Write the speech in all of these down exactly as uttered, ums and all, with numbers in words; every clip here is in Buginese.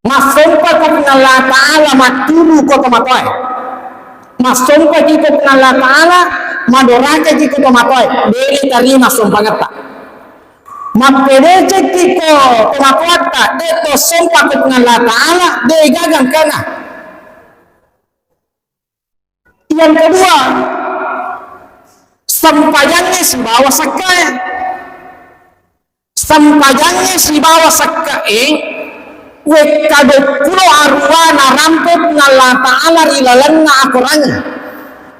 Massompa ko Puang Allah Ta'ala mattudu ko tomatoae. Massompaki ko Puang Allah Ta'ala, madorakaki ko tomatoae. De' tarima sompangetta. Mappedecekki ko tomatoatta, de' to sompa ko Puang Allah Ta'ala, de' gaga engkana. Yang kedua, sempajangnge sibawa sekkae. Sempajangnge sibawa sekkae, wekka duappulo aruwa narampe Puang Allah Ta'ala ri lalenna akorangnge.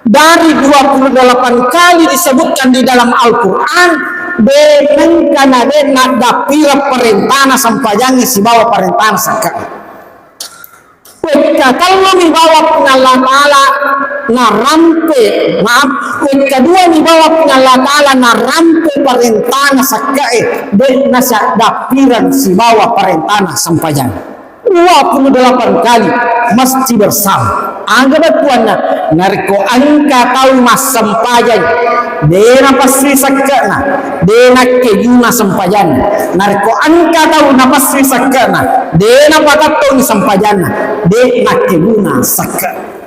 Dari dua puluh delapan kali disebutkan di dalam Al-Quran, de' nengka na de' naddappireng parentana sempajangnge sibawa parentana sekkae. Wekka tellu mi bawang Puang Allah Ta'ala narampe, maaf, wekka dua mi bawang Puang Allah Ta'ala narampe parentana sekkae, de' nasaddappireng sibawa parentana sempajang. Dua puluh delapan kali mesti bersama. Aga bettuanna? Narekko engka tau massempajang, de' napassui sekke'na, de' nakkeguna sempajanna. Narekko engka tau napassui sekke'na, de' napatettongi sempajanna, de' nakkeguna sekke'.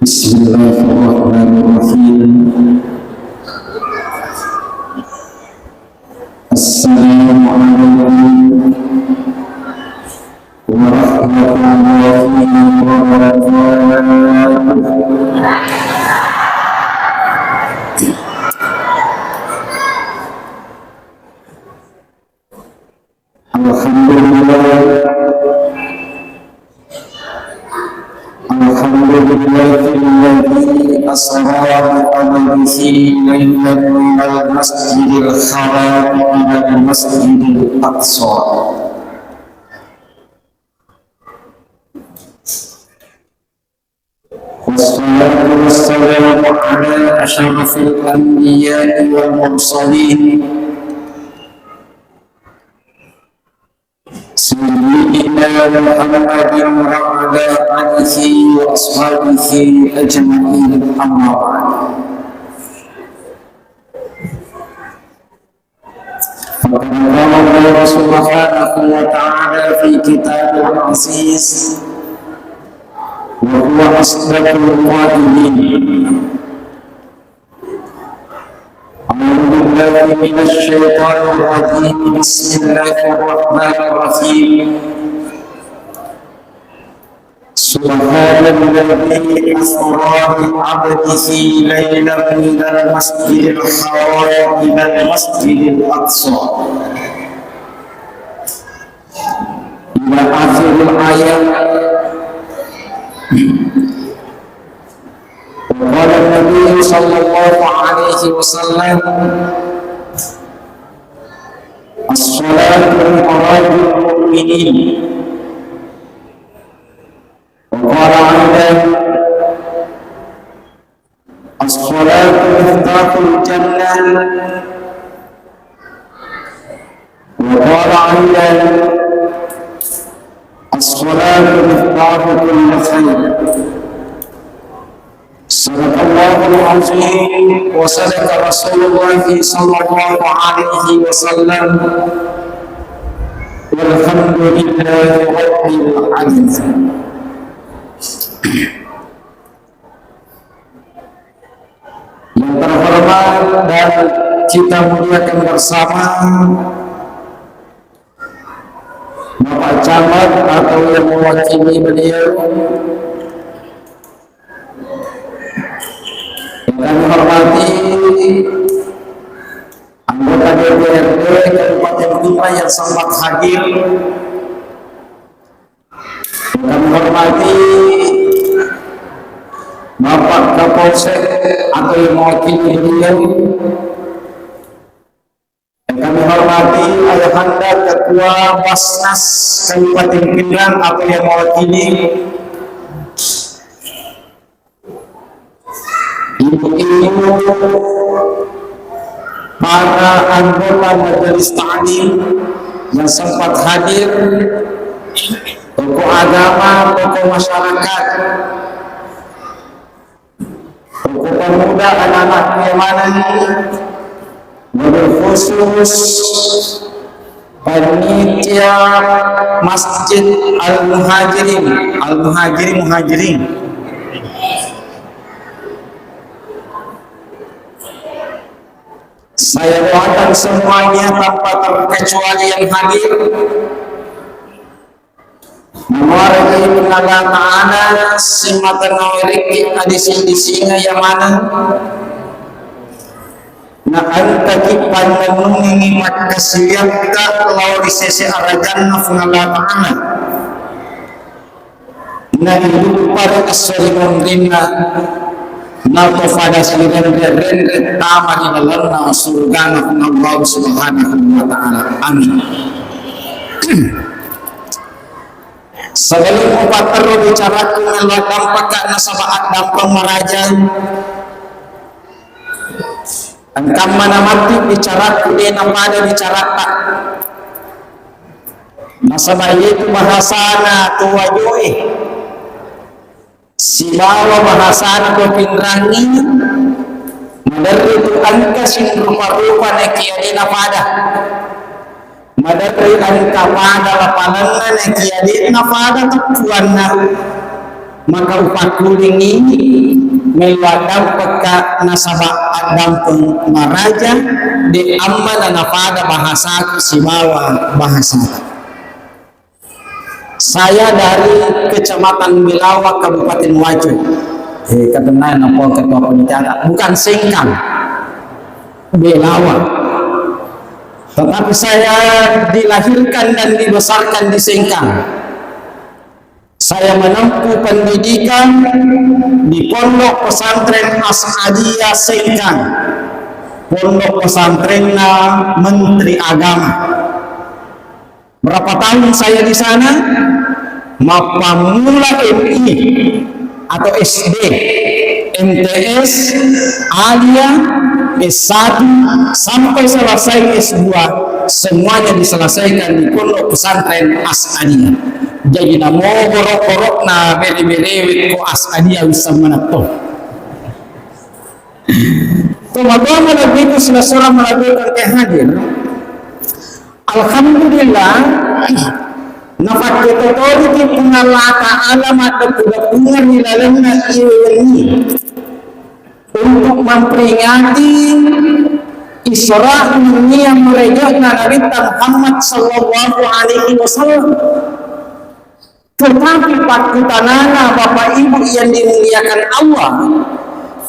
بسم الله الرحمن الرحيم. السلام عليكم ورحمة الله وبركاته. الحمد لله. الحمد لله الذي أسرى بعبده ليلا من المسجد الحرام إلى المسجد الأقصى. والصلاة والسلام على أشرف الأنبياء والمرسلين، سيدنا محمد وعلى آله وأصحابه أجمعين، أما بعد. فقد قال الله سبحانه وتعالى في كتابه العزيز، وهو أصدق القائلين: أعوذ بالله من الشيطان الرجيم. بسم الله الرحمن الرحيم. سبحان الذي أسرى بعبده ليلا من المسجد الحرام إلى المسجد الأقصى إلى آخر الآية. وقال النبي صلى الله عليه وسلم: الصلاة معراج المؤمنين. وقال أيضا: الصلاة مفتاح الجنة. وقال أيضا: الصلاة مفتاح كل خير. صدق الله العظيم وصدق رسول الله صلى الله عليه وسلم. والحمد لله رب العالمين. Yang terhormat dan kita muliakan bersama, Bapak Camat atau yang mewakili beliau, yang kami hormati anggota D P R D Kabupaten Pinrang yang sempat hadir, yang kami hormati Bapak Kapolsek atau yang mewakili beliau, yang kami hormati Ayahanda Ketua Basnas Kabupaten Pinrang atau yang mewakili, ibu-ibu, Para anggota majelis taklim yang sempat hadir, tokoh agama, tokoh masyarakat, tokoh pemuda, anak-anak yang mana ini, wabil khusus panitia Masjid Al-Muhajirin, Al-Muhajirin, Muhajirin. Saya doakan semuanya tanpa terkecuali yang hadir, namuaraki Puang Allah Ta'ala simata nawerekki adising-disinga yang mana na engkaki pannennungengi makkasiwiatta lao ri sese arajanna Puang Allah Ta'ala. Nailuppari esso ri munrinna, nato fada sirenre-renre tama ri lalenna surgana Puang Allah Subhanahu wa Ta'ala. Amin. Sebelum upatterru bicaraku, mello dampaka nasaba addampeng maraja. Engkamma namatti bicaraku, de napada bicaratta. Nasaba iyetu bahasana to wajoe sibawa bahasana to pinrangi, maderri tu engka sinrupa-rupa nakiya de napada. Maderri engka pada lapalenna nakiya de napada teppuanna. Maka upakkulingi, mello addampekka nasaba addampeng maraja, de amma na napada bahasaku sibawa bahasata. Saya dari Kecamatan Belawa, Kabupaten Wajo. Eh, katennang napong ketua panitia, bukan Sengkang, Belawa. Tetapi saya dilahirkan dan dibesarkan di Sengkang. Saya menempuh pendidikan di Pondok Pesantren As'adiyah Sengkang, pondok pesantrenna Menteri Agama. Berapa tahun saya di sana? Mappammula M I atau S D, M T S, Aliyah, S satu, sampai selesai S dua, semuanya diselesaikan di Pondok Pesantren As'adiyah. Jadi namo borok-borokna bere-berewe ko As'adiyah wisseng manetto. Tomatoa malebbiku silessureng malebbiku engkae hadir. Alhamdulillah, nafakketotoriki Puang Allah Ta'ala maddeppu-deppungeng ri lalenna iye wenni untuk memperingati Isra Mi'rajna Nabitta Muhammad sallallahu alaihi wasallam. Tetapi pakkutanana Bapak Ibu yang dimuliakan Allah,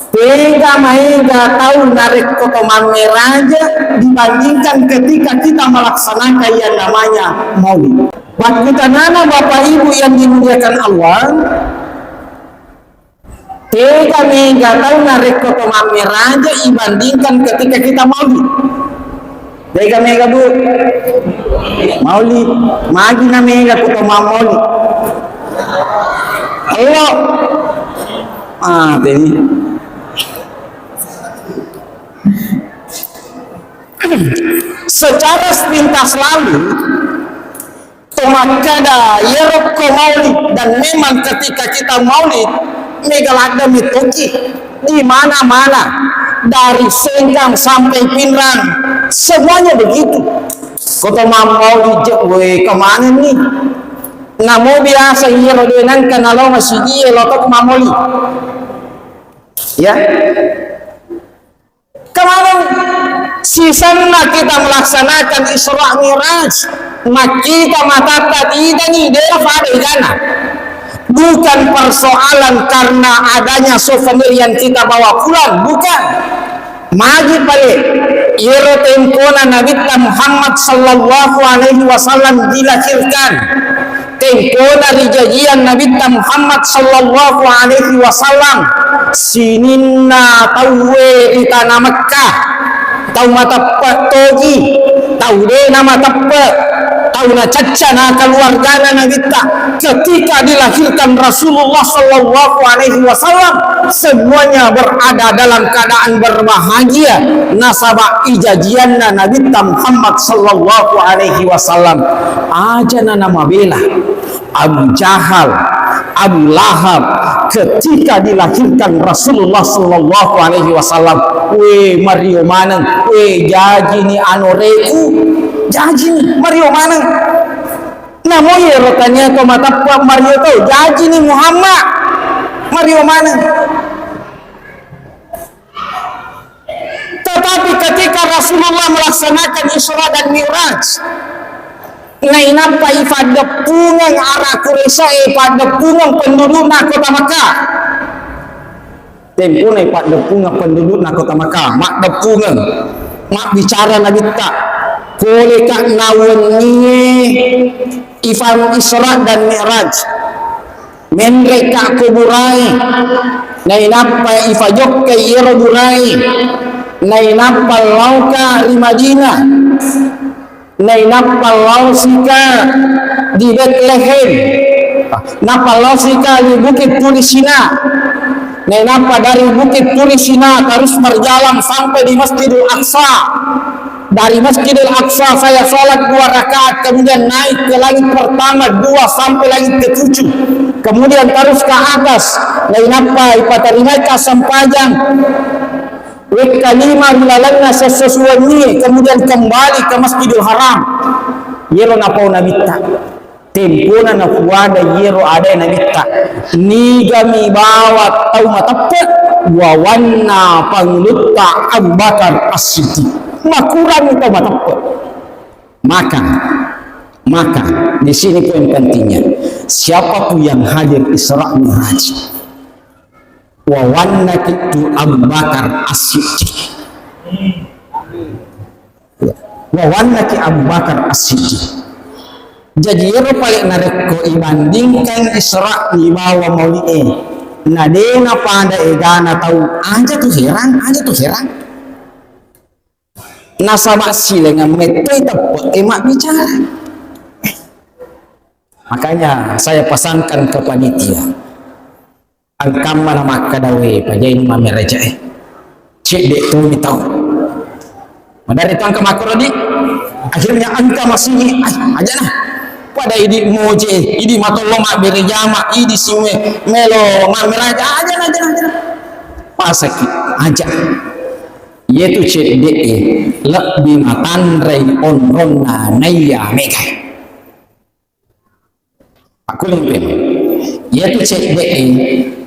tega maega tau narekko to mammeraja dibandingkan ketika kita melaksanakan yang namanya maulid. Pakkutanana Bapak Ibu yang dimuliakan Allah, tega mega tau narekko to mammeraja ibandingkan ketika kita maulid. Tega mega, Bu? Maulid. Magi na mega ku to mammaulid? Allah. Ah, tadi. Secara sepintas lalu, to makkeda, iyaro ko maulid, dan memang ketika kita maulid, mega ladde mettoki di mana-mana, dari Sengkang sampai Pinrang, semuanya begitu. Ko to mammaulid je, we, kemana nih? Namo biasa iyaro de nengka nalo masigi, lo to ko mammaulid. Ya. Kemarin sisenna kita melaksanakan Isra Mi'raj, makkita matatta titani, dera pada igana. Bukan persoalan karena adanya souvenir yang kita bawa pulang, bukan. Magi pale, iyaro tempona Nabitta Muhammad sallallahu alaihi wasallam dilahirkan. Tempona rijajian Nabitta Muhammad sallallahu alaihi wasallam, sininna tauwe ri tana Mekkah, tau mateppe togi, tau de na mateppe, Nacacca na keluargana Nabitta ketika dilahirkan Rasulullah sallallahu alaihi wasallam, semuanya berada dalam keadaan berbahagia nasaba ijajianna Nabitta Muhammad sallallahu alaihi wasallam. Aja na namabela Abu Jahal, Abu Lahab, ketika dilahirkan Rasulullah sallallahu alaihi wasallam, we mario maneng, we jajini anoreku, jajini mario maneng. Namo iyaro tania to mateppe mario to, jajini Muhammad, mario maneng. Tetapi ketika Rasulullah melaksanakan Isra dan Mi'raj, nainappa ipaddeppungeng ara Quraisyae, paddeppungeng pendudukna kota Mekah. Tempona ipaddeppungeng pendudukna kota Mekah, maddeppungeng, mabbicara Nabitta, poleka nawennie ifan Isra dan Mi'raj. Menreka ko burai, nainappa ifajokkai iyaro burai, nainappa laoka ri Madinah, nainappa laosika di Betlehem, nappa laosika di Bukit Turi Sina, nainappa dari Bukit Turi Sina terus berjalan sampai di Masjidil Aqsa. Dari Masjidil Aqsa saya salat dua rakaat, kemudian naik ke langit pertama, dua sampai langit ketujuh. Kemudian terus ke atas, nainappa ipatarimai ka sempajang wekka lima ri lalenna sessesuwennie, kemudian kembali ke Masjidil Haram. Iyaro napau Nabitta. Tempona napuada iyaro adae Nabitta, nigami bawa tau mateppe, wawanna pangulutta Abu Bakar As-Siddiq. Makurang tau mateppe. Maka, maka di sini poin pentingnya. Siapapun yang hadir Isra Mi'raj, wawanna kitu Abu Bakar As-Siddiq. Wawannaki Abu Bakar As-Siddiq. Jaji, ero pale narekko ibandingkan Isra ibawa Mauli'e, na dena pada egana tau, aja tu heran, aja tu heran. Nasaba silengan mettoi teppe e mabbicara. Makanya saya pesankan ke panitia, engkamma na makkada, "We, pajaini mammerajae. Cedde tomi tau." Maderri tu engka makkoro di. Akhirnya engka masigi, "Ai, aja na. Pada idi moje, idi matollo mabbere jama, idi siwe melo mammeraja, aja na, aja na, aja na." Pasaki, aja. Iyetu cedde e lebbi matanrei onronna naiya megae. Makkuling peno. Iyetu cedde e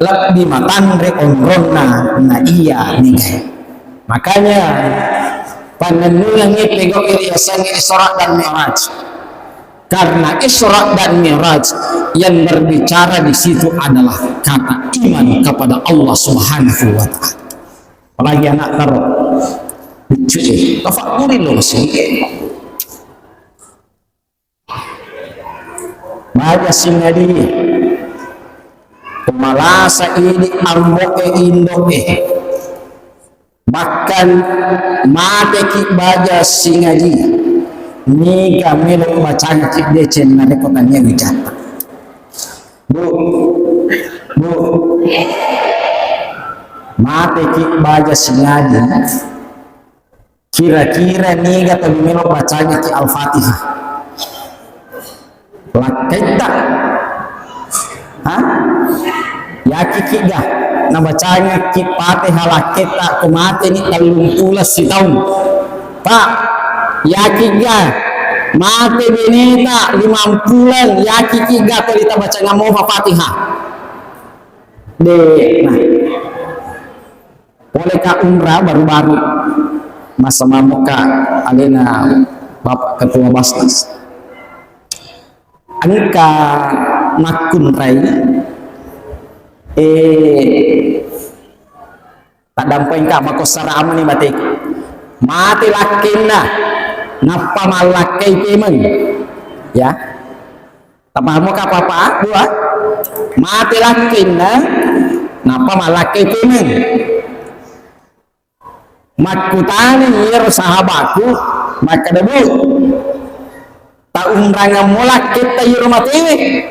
lebbi matanre onronna na iya nigae. Makanya, pannennungengngi pegau riasengnge Isra dan Mi'raj. Karena Isra dan Mi'raj yang berbicara di situ adalah kata iman kepada Allah Subhanahu wa Ta'ala. Apalagi anak taro, lucu e, tafakkuri lo sih. Baja singadie, ko malasa idi ambo'e indo'e, bahkan mateki baja singadie, niga melo bacangki deceng narekko tania wijatta. Bu, bu, mateki baja singadie, kira-kira niga tau melo bacangiki Al-Fatihah? Lakkaitta? Ha? Yakiki ga nabacangiki Fatihah lakkaitta ko mateni tellung pulo sitaung? Pak, yaki ga mate beneta limang pulo, yakiki ga tuli tabacang mofa Fatihah? De, nah. Poleka umrah baru-baru, masa mamoka alena Bapak Ketua Basnas. Engka makkunrai, eh, taddampengka makossarama ni mateku. Mate lakkenna, nappa mallakkai pemeng. Ya. Tapahamoka papa? Dua. Mate lakkenna, nappa mallakkai pemeng. Makkutani iyaro sahabakku, makkeda, "Bu, Taunrangammo lakketta iyaro matewe.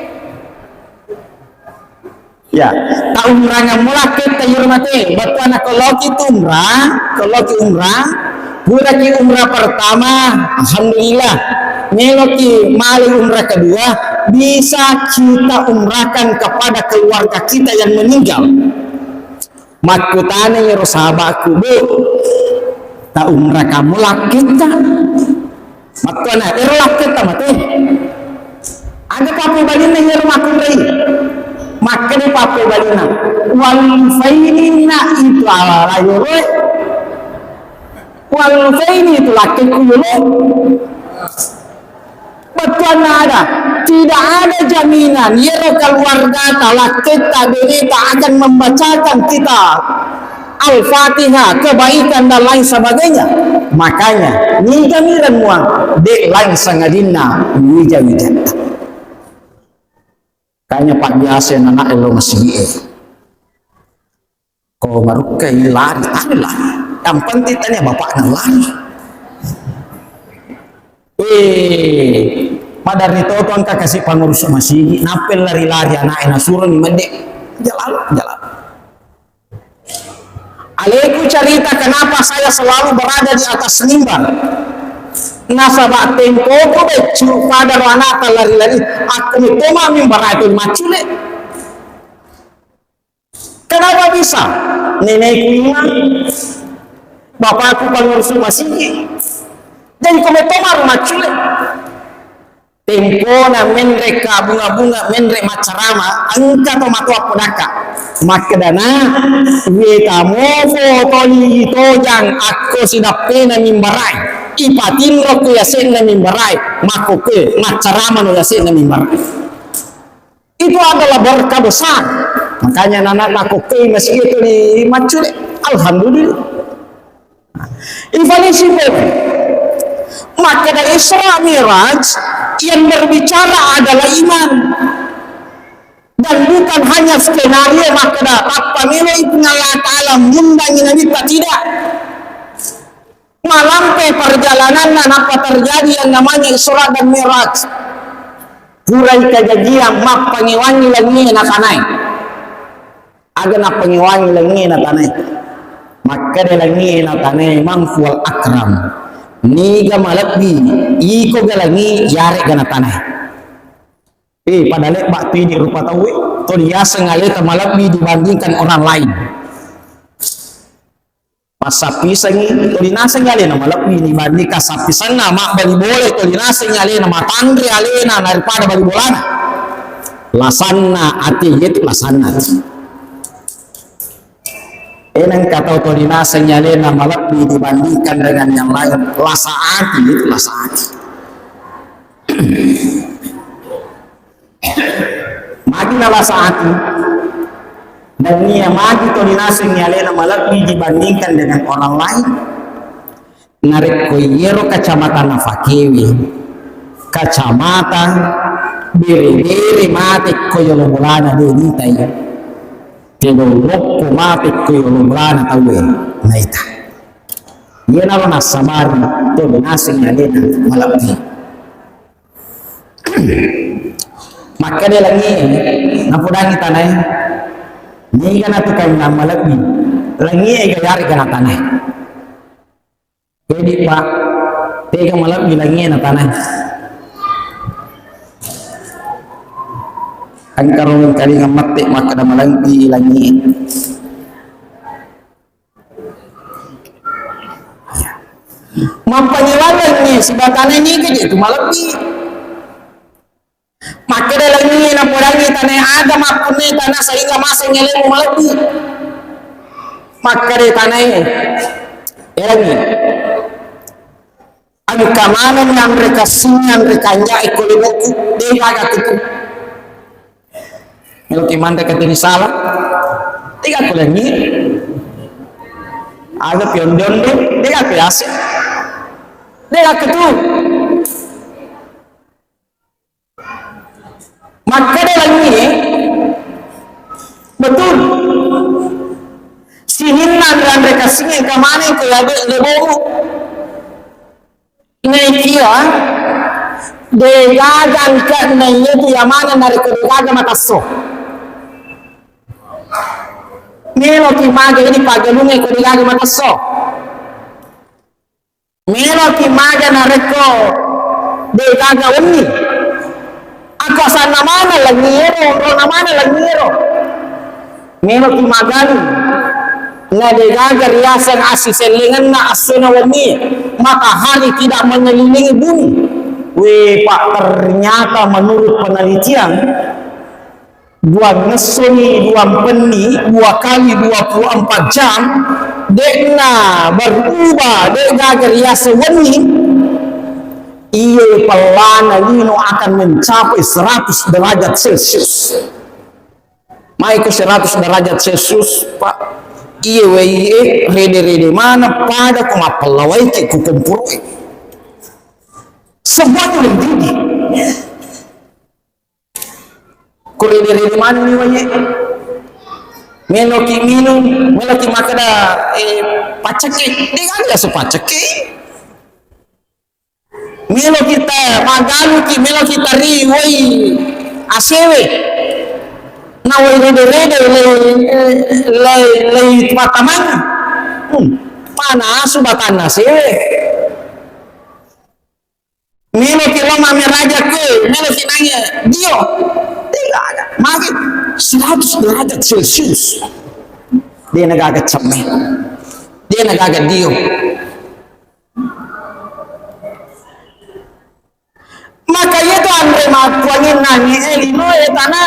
Ya, taunrangammo lakketta iyaro mate. Bettuanna ko loki tu umrah, ko loki umrah, puraki umrah pertama, alhamdulillah. Meloki male umrah kedua, bisa kita umrahkan kepada keluarga kita yang meninggal. Makkutana iyaro sahabakku, "Bu, taunrakammo lakketta?" Makkutana, "Ero lakketta mate." Aga pappebalinna iyaro makkunrai? Makkeda pappebalinna, "Wal fainina itu ala layoroe." Wal faini itu lakkekku yolo. Bettuanna ada, tidak ada jaminan iyaro keluargata lakketta beneta akan membacakan kita Al-Fatihah, kebaikan dan lain sebagainya. Makanya, niga mireng muang, de lain sangadinna wija-wija. Kayaknya Pak biasa anak lo masigi e. Ko marukkai lari, lari lah. Yang penting tanya bapaknya lari. Eh, pada rito tu engka kasih pengurus masigi, napel lari-lari anaknya, nasuroni mende. Jalan, jalan. Aleku cerita kenapa saya selalu berada di atas mimbar. Nasaba tempoku beccu pada ro anakta lari-lari, aku mitoma mimbar itu macule. Kenapa bisa? Nenekku imam, bapakku pengurus masigi. Jadi ko metto maru maccule. Tempona menre ka bunga-bunga, menre maccarama, engka to matoa podakka. Makkedana, weta mofo toli tojang akko sidappena mimbarai. Ipatinro ko yasenna mimbarai, makko ke maccarama no yasenna mimbarai. Itu adalah berkah besar. Makanya anak-anak makkokkoe masigi itu di maccule. Alhamdulillah. Ifalisi pole. Maka dari Isra Miraj yang berbicara adalah iman. Dan bukan hanya skenario maka da tappa melo Puang Allah Ta'ala mundangi Nabi, tidak. Malampe perjalananna, nappa terjadi yang namanya Isra dan Mi'raj. Purai kejadian mappangewangi langie na tanae. Aga nappangewangi langie na tanae? Makkeda langie na tanae, "Man huwal akram?" Niga malebbi, iko ga langi, yarega na tanae? Eh, pada lebba tu idi rupa tauwe, to diaseng aleta malebbi dibandingkan orang lain. Massappisengngi, tuli nasengngi alena malebbi dibandingkan sappisenna mabbali bola, tuli nasengngi alena matanre alena daripada bali bolana. Lasanna ati, yetu lasanna ati. Enang katau tuli nasengngi alena malebbi dibandingkan dengan yang lain, lasa ati, yetu lasa ati. Magi nalasa ati, dan nia magi to dinasengngi alena malebbi dibandingkan dengan orang lain. Narekko iyero kacamata nafakewe, kacamata bere-bere mate ko yolo bolana de nitai. Tedong loppo mate ko yolo bolana tauwe naita. Iyanaro nassabari to dinasengngi alena malebbi. Makkeda langie, napodangi tanae, niga natukanna malebbi, langie ga yarega na tanae. Jadi, Pak, tega malebbi langie na tanae. Engkaro kalinga mette makkeda malebbi langie. Mappanyewa langie sibawa tanae niga je tu malebbi. Makkeda langie napodangi tanae, aga mappunne tanae sehingga maseng alemu malebbi. Makkeda tanae, eh langie, engka maneng anre kassingnge, anre kanjae ko lebokku, de gaga ketu. Meloki manre katini sala, de gaga ko langie. Aga pi onde-onde, de gaga ko yase, de gaga ketu. Makkeda langie, betul. Sininna anre-anre kassingnge engka maneng ko yabe lebomu. Naikia Degaga engka naiya tu yamana narekko degaga matesso. Meloki maga idi paggalungnge ko degaga matesso. Meloki maga narekko degaga wenni. Ako asanna mana lengngi ero, onrona mana lengngi ero. Meloki maggalung. Na degaga riaseng assisellengenna essona wenni. Matahari tidak mengelilingi bumi. We, Pak, ternyata menurut penelitian, dua ngessoni, dua mpenni, dua kali dua puluh empat jam, de'na berubah, de'gaga riaseng wenni, iye pellana lino akan mencapai seratus derajat Celcius. Maiko seratus derajat Celcius, Pak, iye wae rede-rede mana pada ko mappellawaiki ku komporoe. Semuanya mendidih. Ko rede-rede manenni wae. Meloki minung, meloki makkeda, eh, paccekke. Degaga riaseng paccekke. Meloki ta-, maggaluki, meloki tari wai asewe. Na wai rede-rede lei, lei, lei patamang. Hmm. Panasu batanna asewe. Meloki lo mammeraja kue, meloki nanya, dio. Tidak ada. Magi seratus derajat Celcius. De'na gaga cemme. De'na gaga dio. Maka iya tu anre mappuangi nangi e lino e tana.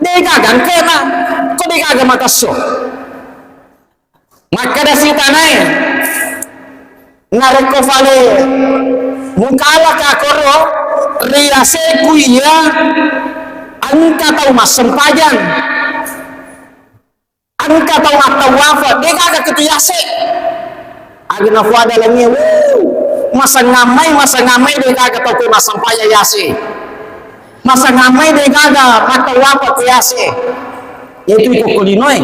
Degaga engkana. Ko degaga matesso. Makkeda si tanae, narekko fale mukalaka koro ri aseku iya engka tau massempajang, engka tau mattawafa, degaga ketu yase. Aga nafuada langie, wuh, masengammai, masengammai degaga tau ke massempajang yase. Masengammai degaga mattawafa ku yase. Yaitu iko kolinoe.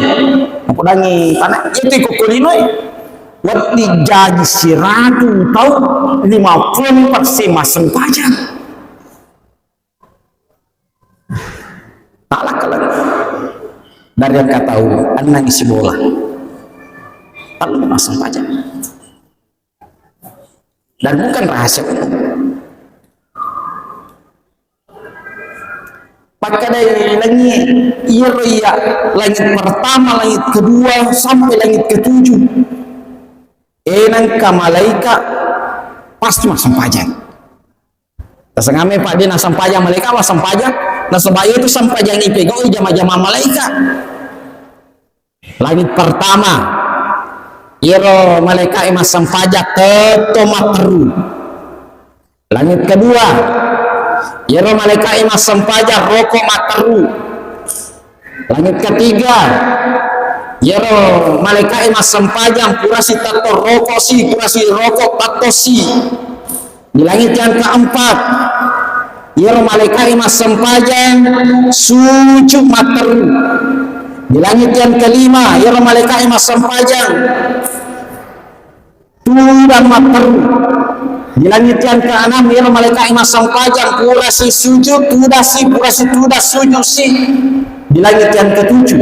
Mapodangi tana, yaitu iko kolinoe. Wedding jaji siratu tau lima puluh persen massempajang. Talakka lagi. Dari engka tau enneng isi bola. Tellu massempajang. Dan bukan rahasia umum. Pakkedai langi, iyaro iya langit pertama, langit kedua, sampai langit ketujuh. Eh, nengka malaika pasti massempajang. Tasengamme Pak, de nassempajang malaika, massempajang. Nasaba itu sempajang ipegau jama-jama malaika. Langit pertama, iyaro malaika e massempajang tetto matteru. Langit kedua, iyaro malaika e massempajang roko matteru. Langit ketiga, iyaro malaika e massempajang purasi tetto roko si, purasi roko tetto si. Di langit yang keempat, iyaro malaika e massempajang sujud matteru. Di langit yang kelima, iyaro malaika e massempajang tudang matteru. Di langit yang keenam, iyaro malaika e massempajang purasi sujud, tudasi, purasi tudas sujud si. Di langit yang ketujuh,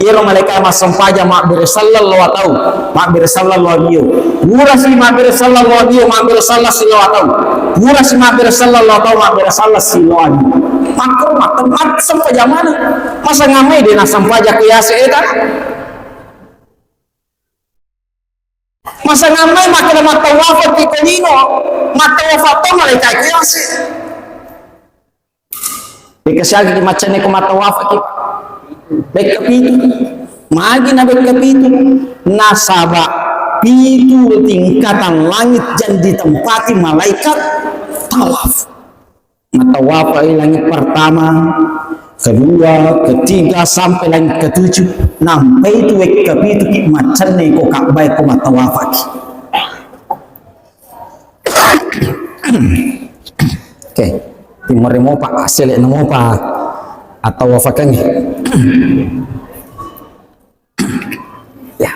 iyaro malaika massempajang mabbere selleng lao tau, mabbere selleng lao dio. Purasi mabbere selleng lao dio, mabbere selleng si lao tau. Purasi mabbere selleng lao tau, mabbere selleng si lao dio. Makko mat-, mat-, sempajang mana? Masa ngamai de nassempajang ku yase eta? Masa ngamai makkeda mattawafa ki ko lino, mattawafa to malaika ku yase. Bekka siaga ki maccanne ko mattawafa ki? Bekka pitu. Magi na bekka pitu? Nasaba pitu tingkatan langit yang ditempati malaikat tawaf. Mattawafa i langit pertama, kedua, ketiga, sampai langit ketujuh. Nampai tu wekka pitu ki maccanne ko Ka'bah ko mattawafa ki. Oke, timmore mopa, sele na mopa attawafakengnge. Ya.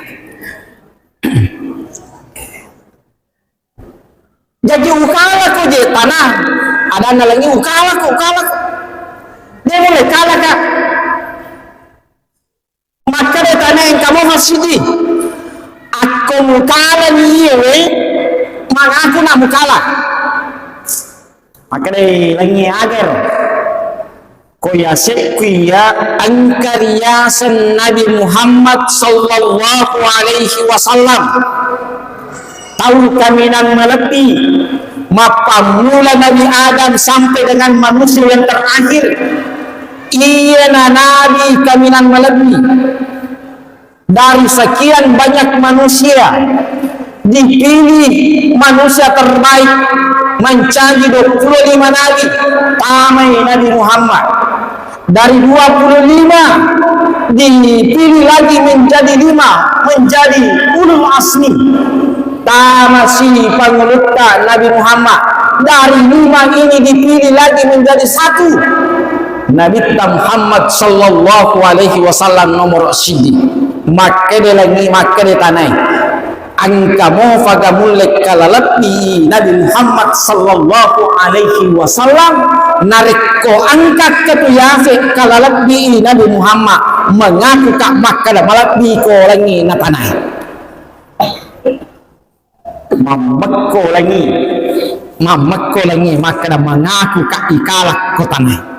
Jaji ukala ko je tanah, Adanna langi, "Ukalako, ukalako." De' mulle kalaka. Makkeda tanae, "Engka mofa siddi. Akko mukalani iyewe, mangaku na mukala." Makkeda langi, "Aga ero?" "Ko yase'ku iya engka riyaseng Nabi Muhammad sallallahu alaihi wasallam. Tau kaminang malebbi, mappammula Nabi Adam sampai dengan manusia yang terakhir. Iyana Nabi kaminang malebbi. Dari sekian banyak manusia, dipilih manusia terbaik, menjadi dua puluh lima nabi, tamai Nabi Muhammad. Dari dua puluh lima, dipilih lagi menjadi lima, menjadi ulul azmi. Tamasi pangulutta Nabi Muhammad. Dari lima ini dipilih lagi menjadi satu. Nabitta Muhammad sallallahu alaihi wasallam nomor siddi." Makkeda langi, makkeda tanae, "Engka mofa ga mulle kalalebbi Nabi Muhammad sallallahu alaihi wasallam, narekko engka tu yase kalalebbi Nabi Muhammad, mangaku ka makkeda malebbi ko langi na tanae." Mammekko langi, mammekko langi makkeda, "Mangaku ka ikalakko tanae."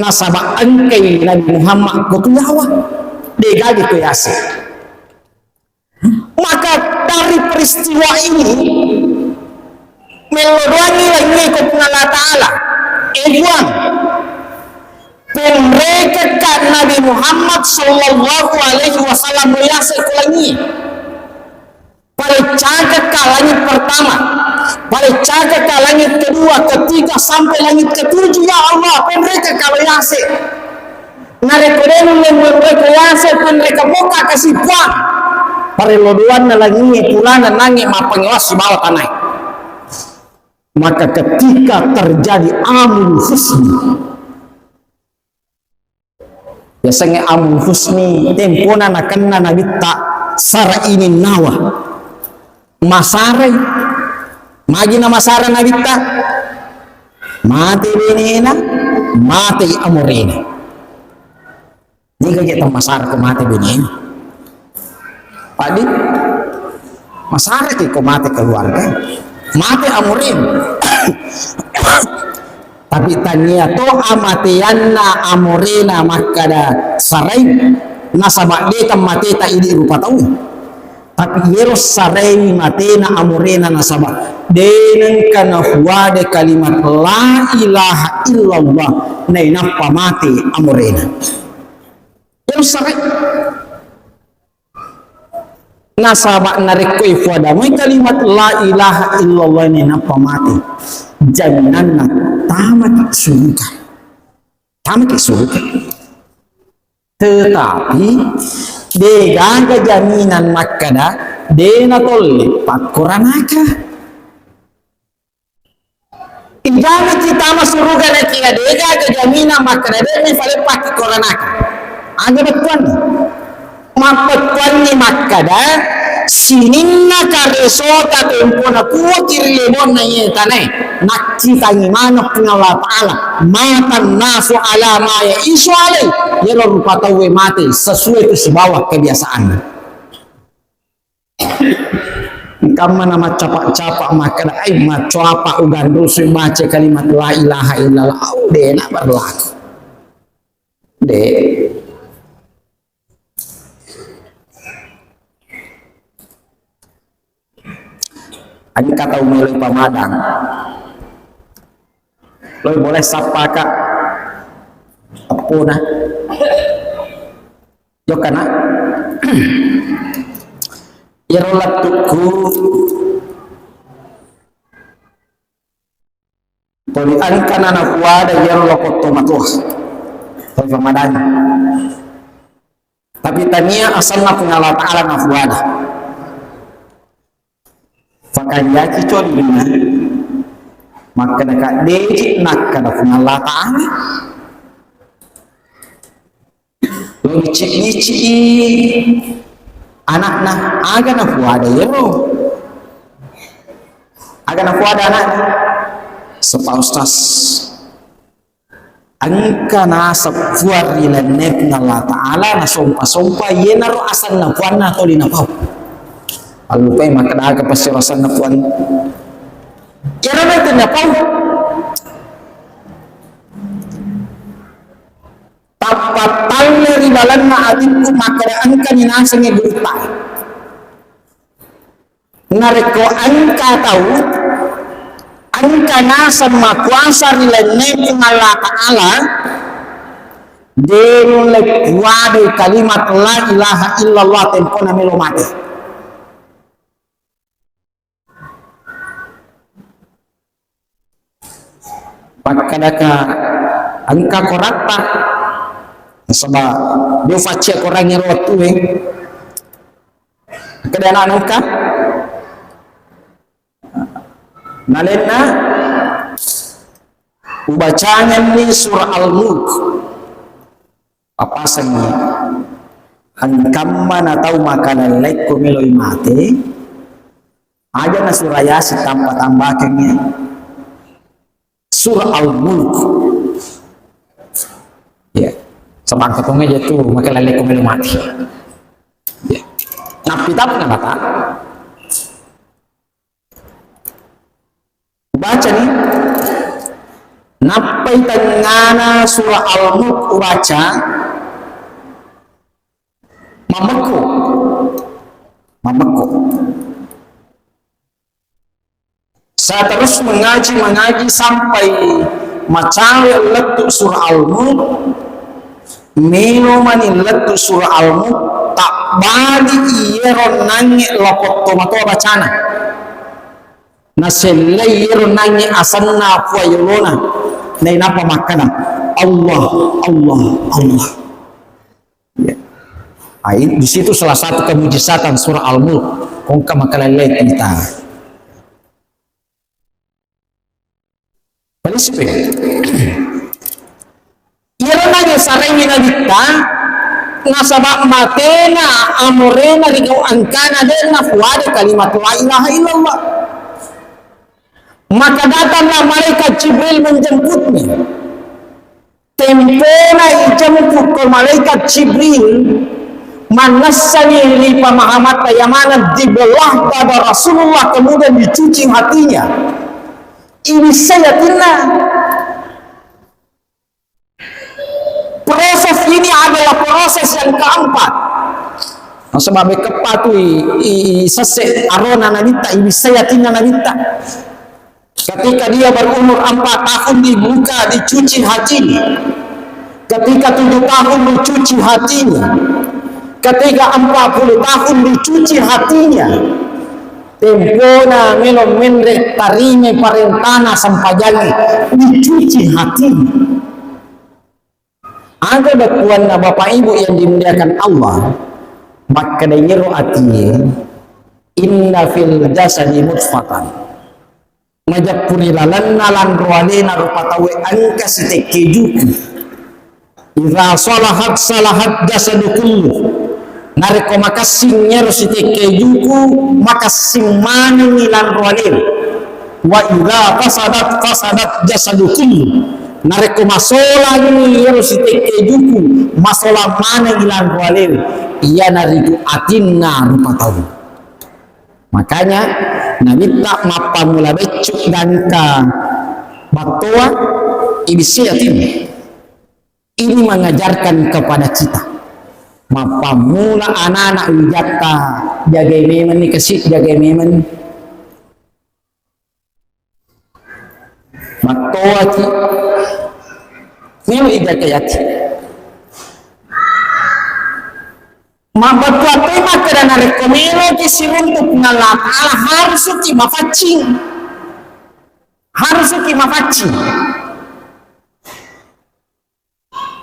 Nasaba engkai Nabi Muhammad ko tu yawa, de' gaga to yase. Maka dari peristiwa ini, mello doangi langi ko Puang Allah Ta'ala, "Eh Puang, penrekekka Nabi Muhammad sallallahu alaihi wasallam yase ko langi." Paleccakekka langit pertama, paleccakekka langit kedua, ketiga, sampai langit ketujuh, ya Allah, penrekekka lo yase. Narekko de' nulle menreka yase, penreka mokka kasi Puang. Parello doanna langie, purana nange mappangewa sibawa tanae. Maka ketika terjadi amul husni, Yasengnge Amul Husni, tempona nakenna Nabitta sara ininnawa. Masarai. Magi na masara Nabitta? Mate benena, mate amorena. Niga je tau masara ko mate benena? Padi, masaraki ko mate keluarga, mate amorena. Tapi tania to amateanna amorena makkada sarai, nasaba de tammateta idi rupa tau. Tapi yero sarai matena amorena nasaba de nengka nafuade kalimat la ilaha illallah nainappa mate amorena. Yero sarai. Nasaba narekko ifuada moi kalimat la ilaha illallah ini nappa mate, jaminanna tamaki suruga. Tamaki suruga. Tetapi degaga jaminan makkada de natolle pakkoranaka. Ijami ci tama suruga nakia degaga jaminan makkada de mi faleppaki koranaka. Aga bettuanna? Mappettuanni makkada sininna karesota tempona kuwaki ri lebonna iye tanae naccitangi maneng Puang Allah Ta'ala matan nafu ala ma ya isu alai, yero rupa tauwe mate sesuai tu sibawa kebiasaanna. Engkamma na maccapa-capa makkeda, "Ai, maccoapa uganrusui baca kalimat la ilaha illallah." Au, de na berlaku. De. Engka tau meloi pamadang. Loi boleh sappaka appona. Jokkana. Iyaro lettukku poli engkana nafuada iyaro lokotto matoa. Tapi pamadani. Tapi tania asanna Puang Allah Ta'ala nafuada. Pakajaki codina. Makkeda kaddeji nakkeda Puang Allah Ta'ala. Lo bicci-bicci anakna, aga nafuada yero? Aga nafuada anakna? Sepa Ustaz, engka naseng Puang ri lainna Puang Allah Ta'ala nasompa-sompa, iyanaro asenna Puanna toli napau. Allupai makkeda aga passiro asenna Puang. Iyaro natu napau. Tappa talle ri lalenna atikku makkeda engkani nasengnge gurutta. Narekko engka tau, engka naseng makuasa ri lainna Puang Allah Ta'ala, de nulle puadai kalimat la ilaha illallah tempona melo mate. Pakkadaka engka koratta, nasaba de ufaccia korangnge ro wettue. Engka de anak engka? Nalenna ubacangenni surah Al-Mulk. Papasengngi, engkamma na tau makalellekko meloi mate, aja na surah Yasin tampa-tambakengngi. Surah Al-Mulk. Ya. Sebangka tonge jatu makalellekko meloi mate. Ya. Nappi tappa na bata. Ubacani, nappai tengngana surah Al-Mulk ubaca, mammekko, mammekko. Saya terus mengaji, mengaji sampai macawe lettu surah Al-Mulk, melo mani lettu surah Al-Mulk, tabbali iyero nangnge lokotto matoa bacana. Nasellei iyero nangnge asenna Puang yolona, nainappa makkeda, "Allah, Allah, Allah." Ya. Ah, ini, di situ salah satu kemujizatan surah Al-Mulk. Kongka makalellei kita. Paling sipil. Iyaro nanya sarengngi nabitta, nasaba matena amorena ri gau engkana de nafuade kalimat la ilaha illallah. Maka datanglah malaikat Jibril menjemputnya. Tempona ijemput ko malaikat Jibril, mannessani ri pamahamatta yamana dibelah dada Rasulullah, kemudian dicuci hatinya. Ini saya kena. Proses ini adalah proses yang keempat. Nasaba mekkeppa tu i, i, i sesse arona nabitta, ibissai atinna nabitta. Ketika dia berumur empat tahun dibuka, dicuci hatinya. Ketika tujuh tahun dicuci hatinya. Ketika empat puluh tahun dicuci hatinya. Tempona melo menre tarime parentana sempajangnge, dicuci hatinya. Aga bettuanna Bapak Ibu yang dimuliakan Allah, makkeda iyaro atie, "Inna fil jasadi mudghatan." Majeppu ri lalenna lanro alena rupa tauwe engka sitekke juku. "Idza salahat salahat jasadu kullu." Narekko makessing ero sitekke juku, makessing manengngi lanro alena. "Wa idza fasadat fasadat jasadu kullu." Narekko masolangngi ero sitekke juku, masolang manengngi lanro alena. Iyanaritu atinna rupa tau. Makanya, nabitta mappammula beccu gangka battoa, ibissai atinna. Ini mengajarkan kepada kita. Mappammula anak-anak wijatta, jagai memenni kasi, jagai memenni. Mattoaki, melo ijagai ati. Mabbattua toi makkeda narekko meloki siruntu Puang Allah Ta'ala, harusuki mafaccing. Harusuki mafaccing.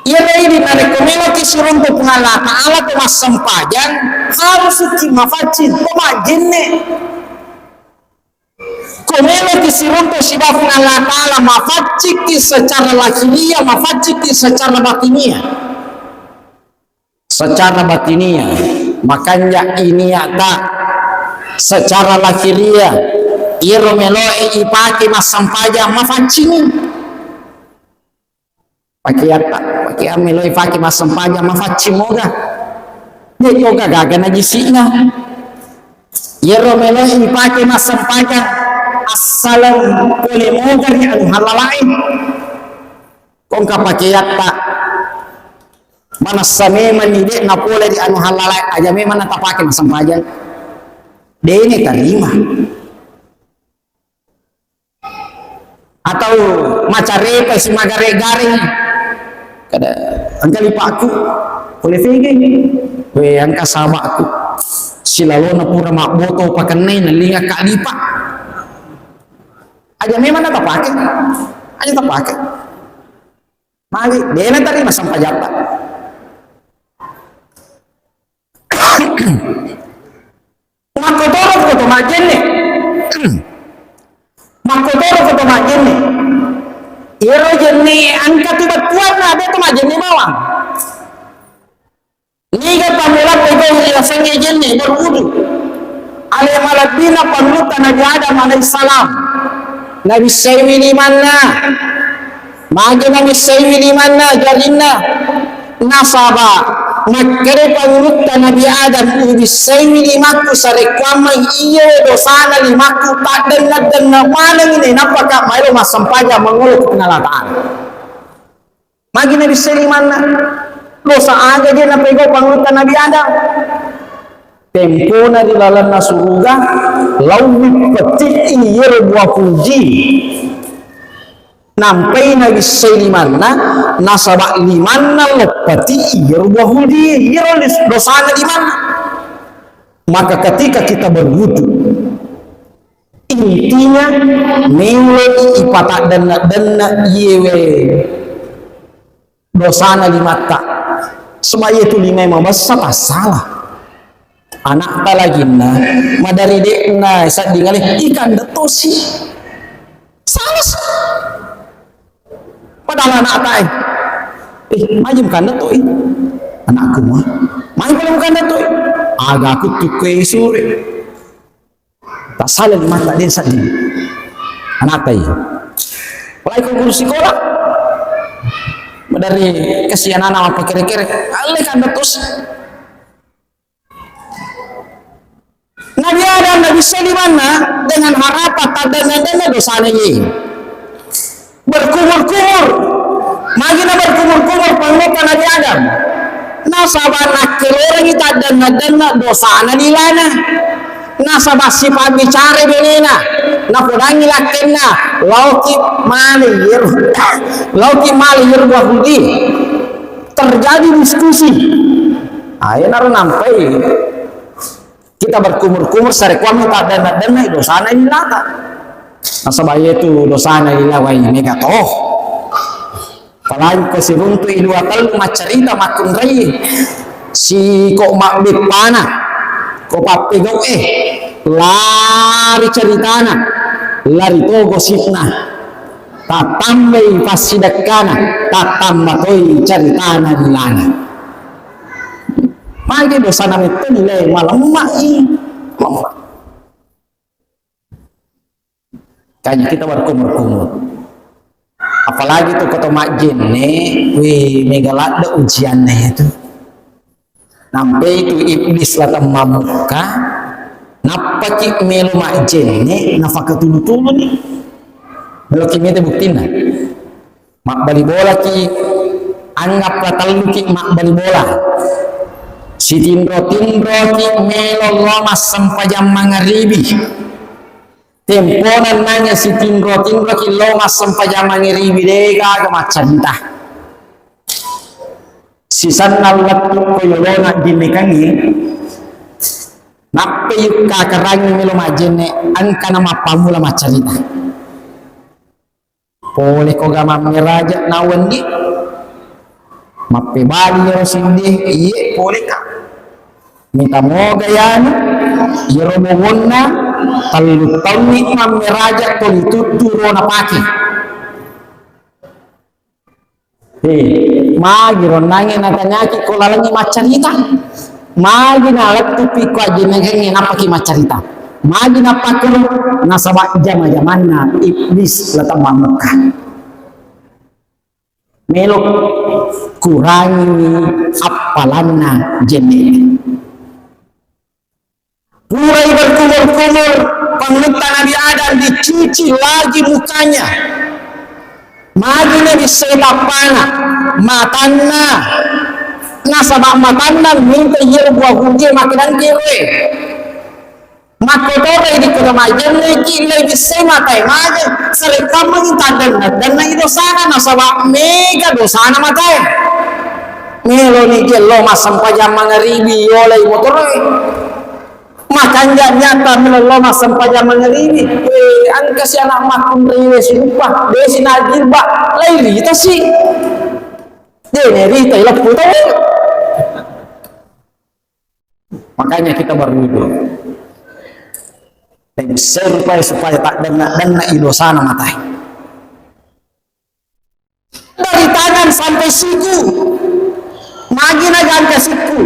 Iyaro idi narekko meloki siruntu Puang Allah Ta'ala ko massempajang, harusuki mafaccing, ko majjenne. Ko meloki siruntu siba Puang Allah Ta'ala, mafacciki secara lahiriah, mafacciki secara batiniah. Secara batiniah, makanja iniata secara lahiriah, Iyaro meloe ipake massempajang mafaccing. Pakeatta, pakeang meloe ipake massempajang mafaccing moga. De' toga gaga najisi'na. Iyaro meloe ipake massempajang assaleng pole moga ri anu hallalae. Ko engka pakeatta manessa memanni de' napole ri anu hallalae, aja memang natapake massempajang. De' natarima. Atau macarepa si magare-gareng. Kada, engka lipakku, pole fege. We, engka sabakku. Silalona pura mabboto pakennai, nalingakka lipa. Aja memang natapake. Aja tapake. Magi, de' natarima sempajatta. Makkotoro ko to majjenne. Makkotoro ko to majjenne. Iyaro jenne engka tu bettuanna, de' to majjenne bawang. Niga pammula pegau riasengnge jenne berwudu. Ale malebbina pangulutta Nabi Adam alaihissalam. Nabissaiwi limanna. Magi nabissaiwi limanna jarinna? Nasaba makkeda pangulutta Nabi Adam, "Ubissaiwi limakku sarekkuammeng iye dosana limakku, taddenna-denna manengi nainappa ka maelo massempajang mangolo ku Puang Allah Ta'ala." Magi nabissai limanna? Dosa aga je napegau pangulutta Nabi Adam? Tempona ri lalenna suruga, lauwi petti iyero buah pulji. Nampai nabissai limanna, nasaba limanna loppeti iyero buah pulji, iyero lis-, dosana limanna. Maka ketika kita berwudu, intinya, meloi ipataddenna-denna iyewe dosana limatta. Sebab iyetu limae mabessa tassala. Anakta laginna, madari de'na sedding ale, ikan dettosi. Salah. Padahal anakta e. Eh, maju bukan detto, eh. Anakku mah. Maju kalau bukan detto, eh. Aga aku tukkue sore. Tassala limatta de' sedding. Anakta iya. Apalagi ko guru sikola. Dari kasihan anak apa kere-kere. Alle kan terus. Nabi Adam nabissai limanna dengan harapan taddenna-denna dosana ye. Berkumur-kumur. Magi na berkumur-kumur pangulutta Nabi Adam? Nasaba nakkelorengi taddenna-denna dosana lilana. Nasaba sipabbicara benena, napodangi lakkenna, laoki male iyero, laoki male iyero Yahudi. Terjadi diskusi. Ah, iyanaro nampai kita berkumur-kumur, sarekkuammi taddenna-denna dosana lilata. Nasaba iyetu dosana lilawai mega to. Apalagi ko siruntu'i dua tellu maccarita makkunrai, siko mabbeppana, ko pappegau'e, lari caritana, lari to gosipna, tattambai passidekkana, tattamba toi caritana lilana. Magi dosana metto nilai malemma'i, malemma. Kanya kita berkumur-kumur. Apalagi tu koto majjenne, wih, mega ladde ujianna itu. Nampai tu iblis latang mamukka, nappaki melo majjenne, nafakatulu-tulu ni. Melo kimete buktinna. Mabbali bolaki, anggaplah telluki mabbali bola. Sitinro-tinroki melo lo massempajang mangaribi. Tempona nanya sitinro-tinroki lo massempajang mangaribi, degaga maccarita. Sisenna lettu ko yolona jinnekangnge, nappa yukka kerangi melo majjenne, engkana mappammula maccarita. Pole ko ga mammeraja na wenni. Mappebali ero sidde, iye pole ka. Mita moga yanu, iyero bongonna tellu taunni mammeraja toli tuttu ro napake. Eh, magi ronnange natanyaki ko lalengnge maccarita. Magi nalettupi ko ajjennekengnge nappaki maccarita. Magi nappakkoro? Nasaba jama-jamanna Iblis la temmang Mekka. Melo kurangi appalanna jenne. Purai berkumur-kumur, pangulutta Nabi Adam dicuci lagi mukanya. Magi nabissai tappana, matanna. Nasaba matanna minta iyaro buah hudi makkeda engka ero e. Makkotorai di kota majenneki, lebissai matae mage, sarekkammengi taddenna-denna i dosana, nasaba mega dosana matae. Meloni gello massempajang mangaribi, yolai motoroe. Makanja nyatta melello massempajang mangaribi. Eh, engka si anak makkunraiwe siuppa, desi najilba, lai rita si. Dene rita ileppu tau. Makanya kita berwudu. Dan supaya, supaya tak denna-denna i dosana matae. Dari tangan sampai siku. Magi nagangka sikku.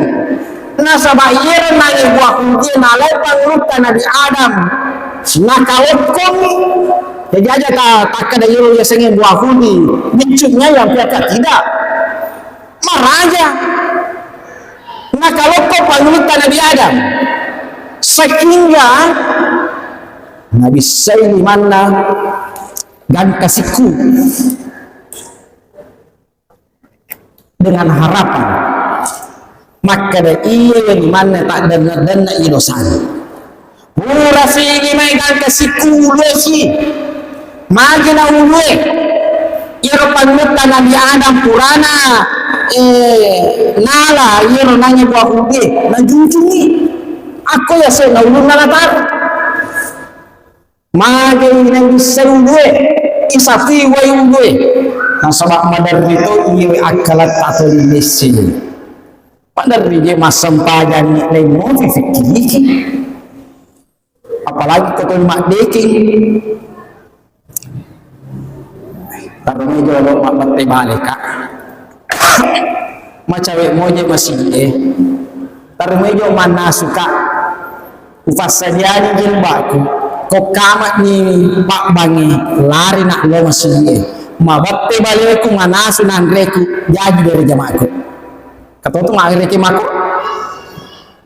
Nasaba iyaro nangi buah hudie nalai pangulutta Nabi Adam. Nakalokkomi. Jadi aja ta takkada iyaro yasengnge buah hudi. Biccuknya yang piaka tidak. Maraja. Nakalokko pangulutta Nabi Adam. Sehingga nabissai limanna gangka sikku dengan harapan makkeda iya limanna tak denna-denna i dosana. Pura sigi mai gangka sikku ulue si. Magi na ulue. Iyaro pangulutta Nabi Adam purana, eh, nala iyaro nangi buah hudi, najunjungi. Akko yaseng na ulunna natar. Magi nabissai ulue, isapui wai ulue. Nasaba maderri to iyewe akkalatta toli messing. Maderri je massempajangngi naimmopi fikkiriki. Apalagi ko tuli maddekeng. Tarumai jolo mabbette bale ka. Macawe moje masigi e. Tarumai jolo mannasu ka. Upassadiani jilbabku. Ko kamani pabbangi lari nak lo masigi e. Mabette baleku manasu nanreku jaji dari jamaku. Katotu magereke mako.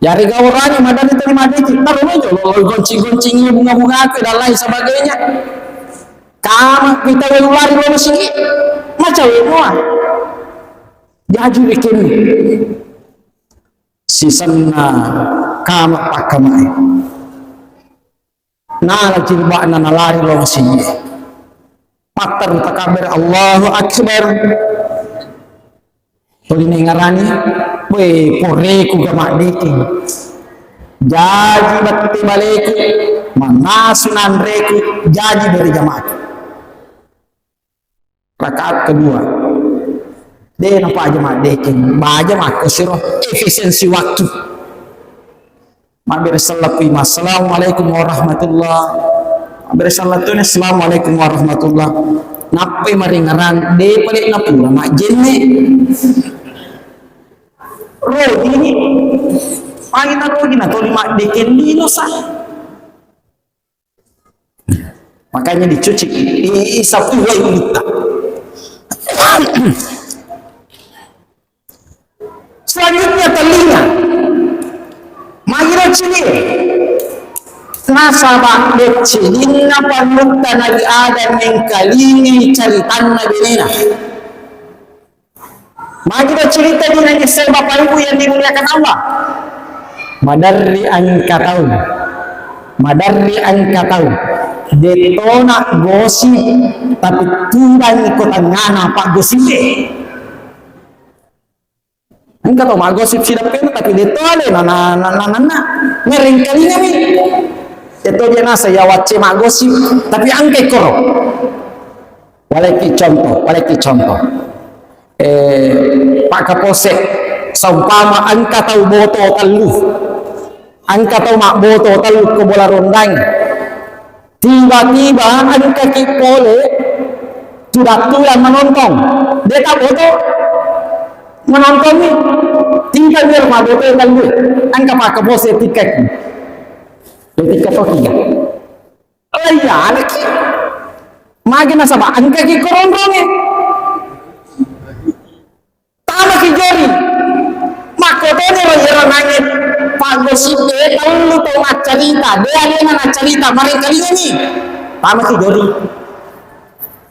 Yarega orangnya madani tadi madeki, taruh aja lo, lo goncing-goncingnya bunga-bunga ke dan lain sebagainya. Kamu kita yang lari lo masih macam semua. Jadi bikin sisenna kamu pakamai. Nala jilbabna nalari lo masigi. Patteru takabbir, Allahu Akbar. Tuli nengarani, we poreku ga maddekeng. Jaji bette baleku, mannasu nanreku, jaji beri jamaku. Rakaat kedua. De napa aja maddekeng, baja makkosiro efisiensi waktu. Mabbere sellepi, "Assalamualaikum warahmatullah." Mabbere sellettuni, "Assalamualaikum warahmatullah." Nappai maringerang, de pale napura majjenne. Rogini, paina rogina toli maddekeng lino sa. Makanya dicuci, i-, i-, sapu wai ulutta. Selanjutnya telinga. Mairo cili. Nasaba deccilinna pangulutta Nabi Adam mengkalingai caritanna benena. Magi cerita di nangissai Bapak Ibu yang dimuliakan Allah? Maderri engka tau, maderri engka tau, detona gosip, tapi tudang ko tengana pak gosip de. Engka tau maggosip sideppena, tapi detto ale na, na, na, na, na, na. Ngerengkalingami. Detto je nasa ya wacce maggosip, tapi engka koro. Waleki contoh, waleki contoh. Eh, Pak Kapolsek, saumpama engka tau boto tellu, engka tau mabboto tellu ko bola rondang, tiba-tiba engkaki pole, tudak-tudak menonton, de tak boto, menontonmi, tinggal biar mabboto tellu, engka Pak Kapolsek tikkaki. Detikka toki ga. Lai alaki. Magi nasaba engkaki koronronge. Tamaki jori. Makkotoni ro iyaro nange paggosip e, tellu tau maccarita, de alena naccarita, marengkalingani. Tamaki jori.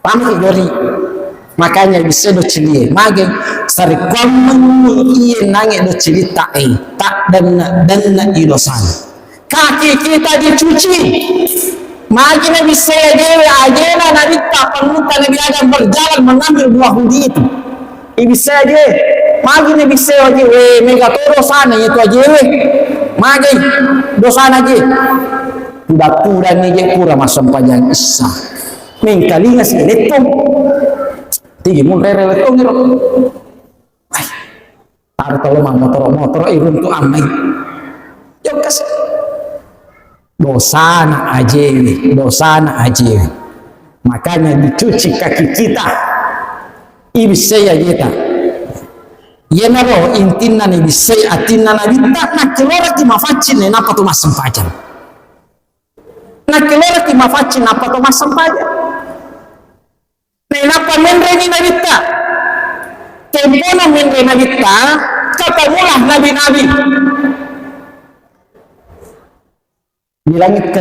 Tamaki jori. Makanya bisa doccilie. Mage sarekkuammenni iye nange doccilitta e, tak denne-denne i dosana. Kaki kita dicuci. Magi nabissai ajewe, ajena nabitta, pangutta Nabi Adam berjalan mengambil buah hudi itu. Ibissai aje. Magi nabissai ajewe, mega to dosana itu ajewe. Magi dosana je. Tuda-tudanni je pura massempajang issa. Mengkalinga si lettong. Tigi mun rere lettong iro. Ai. Taru tolo mammotoro-motoro iruntu ammai. Jokkas. Dosana ajewe, dosana ajewe. Makanya dicuci kaki kita. Ibissai ajeta. Iyanaro intinna nibissai atinna nabitta, nakkeloraki mafaccing nainappa to massempajang. Nakkeloraki mafaccing nappa to massempajang. Nainappa menreni nabitta. Tempona menre nabitta, katamulah nabi-nabi. Di langit ke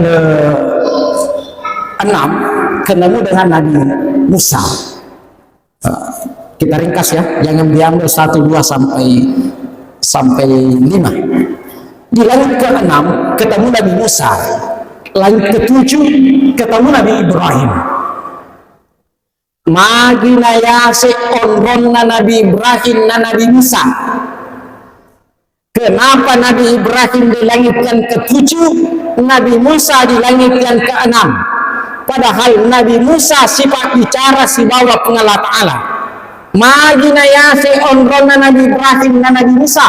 enam, ketemu dengan Nabi Musa. Eh, kita ringkas ya, jangan diambil satu dua sampai sampai lima. Di langit ke enam ketemu Nabi Musa, langit ketujuh ketemu Nabi Ibrahim. Magi nayase onronna Nabi Ibrahim na Nabi Musa? Kenapa Nabi Ibrahim di langit yang ketujuh, Nabi Musa di langit yang keenam? Padahal Nabi Musa sifat bicara sibawa Puang Allah Ta'ala. Magi nayase onronna Nabi Ibrahim na Nabi Musa?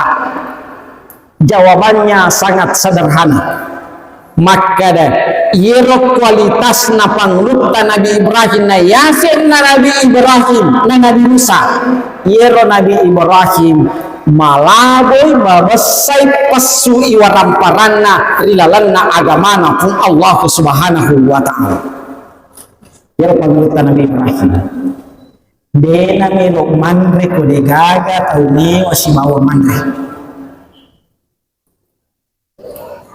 Jawabannya sangat sederhana. Makkada, iyero kualitasna pangulutta Nabi Ibrahim na yasenna Nabi Ibrahim na Nabi Musa. Iyero Nabi Ibrahim malaboi, mabessai pessu iwaramparanna ri lalenna agamana Puang Allah Subhanahu wa Ta'ala. Iyero pangulutta Nabi Ibrahim. De namelo manre ko de gaga tau mewa sibawa manre.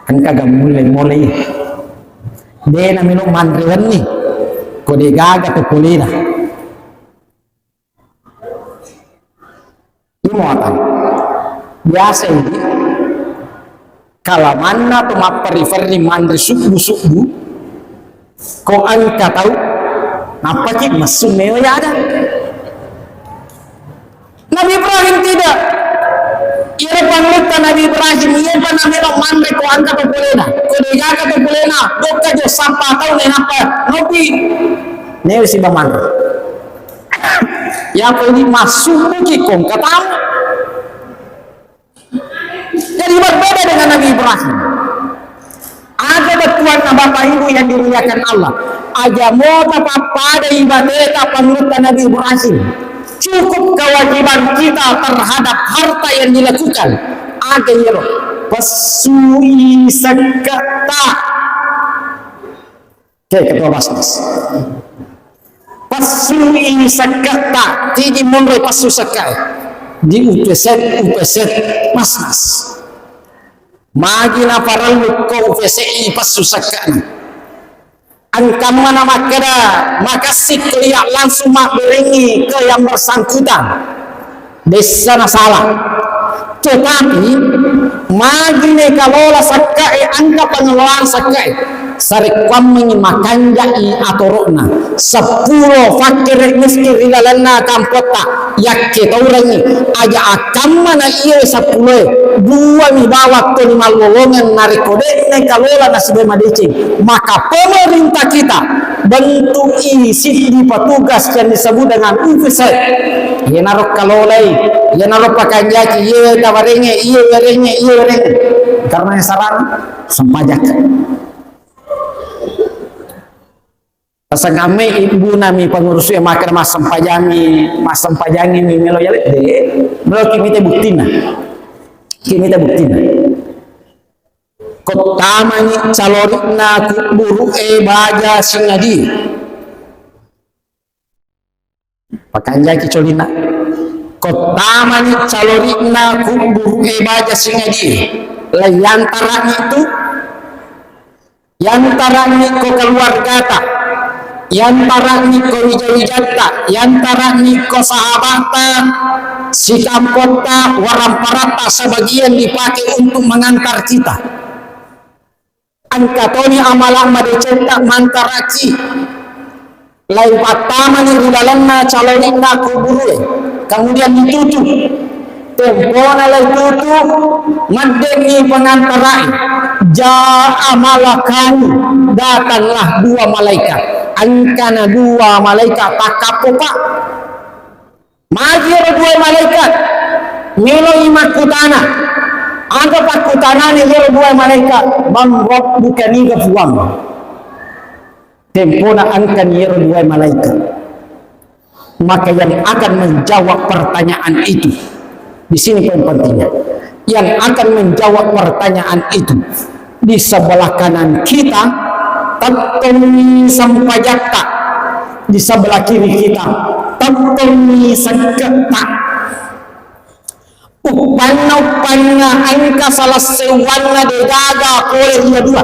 Engka ga mulle-mulle. De namelo manre wenni ko de gaga to polena. Imo atang. Biasa ini kalamanna to mapperri-ferri manre subbu-subbu, ko engka tau nappaki messu mewa yada. Nabi Ibrahim tidak. Iyaro pangulutta Nabi Ibrahim, iyapa namelo manre ko engka to polena, ko de gaga to polena, dokka jo sappa tau nainappa nopi. Newe siba manre. Yapa ini massubuki kong katamu. Jadi berbeda dengan Nabi Ibrahim. Aga bettuanna Bapak Ibu yang dimuliakan Allah. Aja mota pappada ibateta pangulutta Nabi Ibrahim. Cukup kewajiban kita terhadap harta yang dilakukan. Aga iyaro? Pessui sekketta. Oke, ketua basnas. Pessui sekketta, tiji monroi pessu sekka. Di upeset, upeset, basnas. Magi naparellu ko upesei pessu sekkana. Engkamma na makkeda, makessing ko iya langsung mabberengi ke yang bersangkutan. Dessa na salah. Tetapi, magi ne kalola sakkae, engka pengelolaan sakkae. Sarekkuammengi makanjai atoro'na. Seppulo fakkere miskin ri lalenna kampotta. Yakke taurengi. Aja akkamma na iye seppuloe. Duami bawang toni mallolongeng narekko de'ne kalola nasibae madeceng. Maka pemerintah kita bentuk i siddi petugas yang disebut dengan officer. Iyanaro kalolai, iyanaro pakanjaki, iye tawarengnge, iye werenge, iye werenge. Karena yang saran, sempajak. Pasangamme ibu nami pengurus e makkeda massempajangi, massempajangi mi melo yale, de, melo kimita buktina. Kimita buktina. Kottamani calori'na kubburu'e baja singadie. Pakanjaki colina. Kottamani calori'na kubburu'e baja singadie. Laiyantarani tu, yantarani ko keluargata, yantarani ko wija-wijatta, yantarani ko sahabatta, sikampotta, waramparatta sebagian dipakai untuk mengantar kita. Engka toni amala madecetta mantaraki. Laipattamani ri lalenna calori'na kuburue, kemudian ditutup. Tempona laitutup, madde'ni pengantarai. Jaa malakani, datanglah dua malaikat. Engkana dua malaikat takkappo, Pak. Magi ero dua malaikat, meloi makkutana. Aga pakkutanani ero dua malaikat? "Man rabbuka, niga Puang?" Tempona engkani ero dua malaikat. Maka yang akan menjawab pertanyaan itu, di sini poin pentingnya. Yang akan menjawab pertanyaan itu, di sebelah kanan kita, tettongi sempajatta. Di sebelah kiri kita, tettongi sekketta. Uppanna-uppanna engka salah seuwanna degaga pole ri dua.